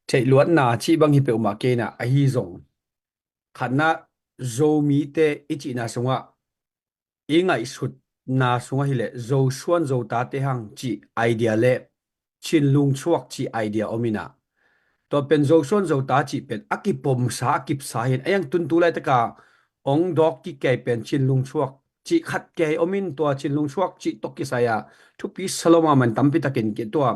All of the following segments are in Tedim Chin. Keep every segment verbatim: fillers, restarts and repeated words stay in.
Theihluatna cih bang hi peuhmah kei in ah, ahi zong khatna Zomite i cihna sungah i ngaihsutna sungah hileh Zosuan Zotate hang cih idea le Chinlung Chuak cih idea om in ah, tua pen Zosuan Zota cih pen a kipomsa a kipsa hi in, a hiang tun tu laitaka ong dawk kikei pen Chinlung Chuak cih khat kei om in, tua Chinlung Chuak cih tawh kisai ah thupi sa lo mahmah in tampi takin ki tua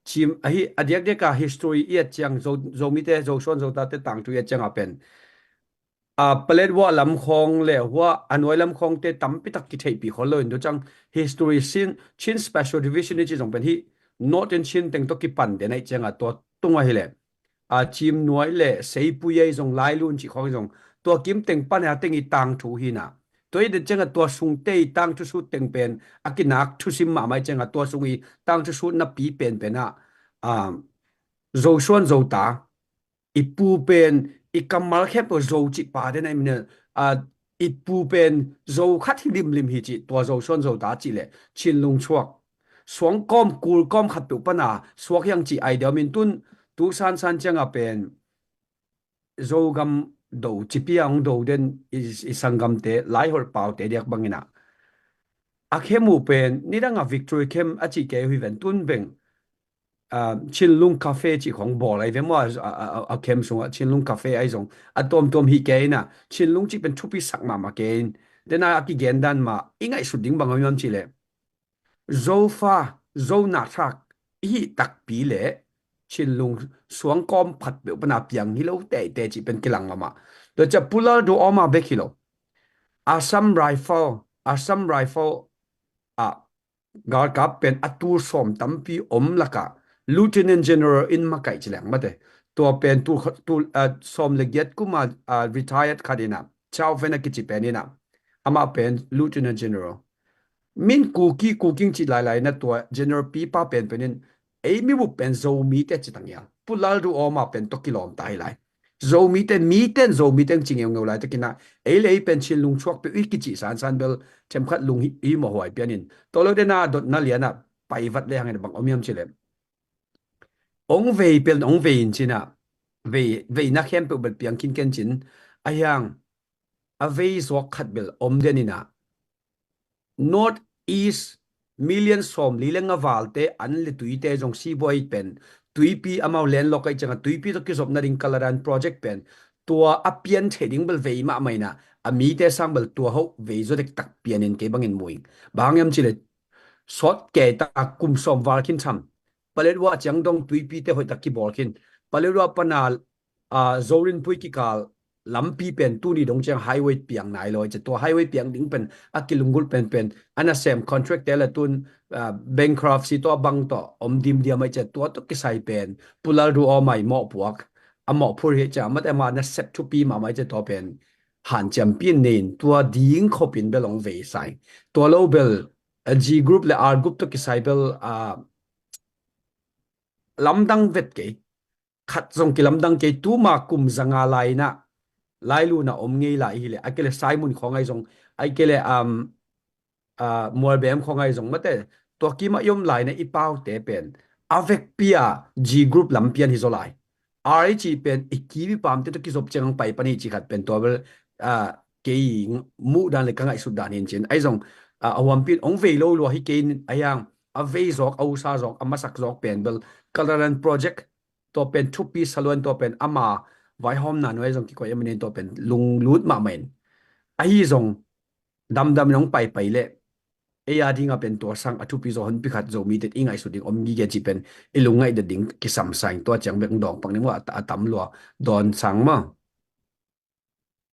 cim ahi. A diakdiaka history i et ciang, Zo, Zomite, Zosuan Zotate tangthu i et ciangah pen a Paletwa lam khawng le hua a nuai lam khawngte tampi tak kitheihpih khol lo in, tu ciang history Chin, Chin Special Division i cih zong pen hih Northern Chin teng tawh kipan den ahih ciangah tua tungah hileh a Cimnuai le Seipui ahi zong, Lailun cih khawng ahi zong, tua kim teng pan a teng i tangthu hi in ah, tua i den ciangah tua sungte i tangthu sut teng pen a kinak thusim mahmah ahih ciangah tua sung i tangthu sut napi penpen ah, a, Zosuan Zota, i pu pen i kammal khempeuh Zo cih pa den a i min a, i pu pen Zo khat hi limlim hi cih, tua Zosuan Zota cih le Chinlung Chuak, suangkawm kulkawm khat peuh pan a suak hiang cih idea om in, tun tu sansan ciangah pen Zogam do cipi a hong do den i, i sanggamte, Laiholh paute diak bang in ah, a khem uh pen nidang a Victory Camp a cih kei uh hi ven, tun beng, a, Chinlung Cafe cih khawng bawl ahi ve maw, a, a, a, a camp sungah Chinlung Cafe ahi zong a tuamtuam hi kei in ah, Chinlung cih pen thupi sak mahmah kei in, den a, a kigen dan mah i ngaihsut ding bang om hiam cih leh, Zofa, Zo nathlak i hih takpi le Chinlung suangkawm khat peuh pan a piang hi lo teitei cih pen kilang mahmah. Tua ciah Pu Lalduhoma bek hi lo, Assam Rifle, Assam Rifle ah galkap pen a tul sawm tampi om lakah Lieutenant General in makaih ci leng mate. Tua pen tul, tul, ah, sawm le giat kum a, ah, retired khat in ah, Chau Ven a kici pen in ah, amah pen Lieutenant General. Min Kuki, Kuking cih lailai na, tua General pipa penpen in, ei mibup pen Zomite ci tang hial. Pu Lalduhoma pen tawh kilawm ta hi lai. Zomite, mite in Zomite ci ngeungeu laitakin ah, ei le ei pen Chinlung Chuak peuh i kicih sansan bel themkhat lung hi, hi mawhhuai pian in, tua lo den a dotna lian ah paivat le hang in bang om hiam cih leh, ong vei pen ong vei in cin ah, vei, veina khempeuh bel piang khin ken cin, a hiang a vei zawk khat bel om den in ah, North East million sawmli le nga valte an le tuite zong sibuai pen, tuipi amau landlock ahih ciangah tuipi tawh kizop nading Kaladan project pen, tua a pian theih ding bel vei mahmah in ah, a mite sang bel tua hoh vei zaw dektak pian in kei bangin mu ing. Bang hang hiam cih leh, sawt kei ta kum sawm val khin tham, Paletwa ciang dong tuipite hoihtak kibawl khin. Paletwa pan a, a, Zorinpui kikal lampi pen tuni dong ciang highway piang nai lo, tua highway piang ding pen a kilunggulh penpen a nasem contract te le tun, a, bankruptcy tawh a bang tawh om dimdiam ahih ciah, tua tawh kisai pen Pu Lalduhoma i mawhpuak, a mawhphur hi ciah, amate ama nasep thupi mahmah ahih ciah tua pen hanciam pi in nei in, tua ding khop in bel ong vei sa ing. Tua lo bel, a, G group le R group tawh kisai bel, a, lamdang vet kei. Khat zong kilamdang kei, tuma kum zanga lai in ah, Lailun ah om ngei lai hi leh, a kei leh Simon khawng ahi zong, a kei leh, um, a, Mualbem khawng ahi zong mate, tua kim ah i om lai in ah i paute pen a vekpi a G group lam pian hi zaw lai. R H pen i kim i pamte tawh kizop ciang pai pan hi cih khat pen tua bel, a, kei muh dan le ka ngaihsut dan hi in cin. Ahi zong, a, a huampi in ong vei lo lua hi kei in, a hiang a vei zawk, a usa zawk, a masak zawk pen bel Kaladan project, tua pen thupi sa lua in, tua pen ama vaihawmna nuai zong kikoih a manin tua pen lunglut mahmah in. Ahi zong damdam in hong paipai leh, ei a dingah pen tua sang a thupi zaw honpi khat Zomite i ngaihsut ding om gige cih pen i lungngaih det ding kisam sa ing. Tua ciang bek dawng pak ning uh a, a tam lua dawn sang maw.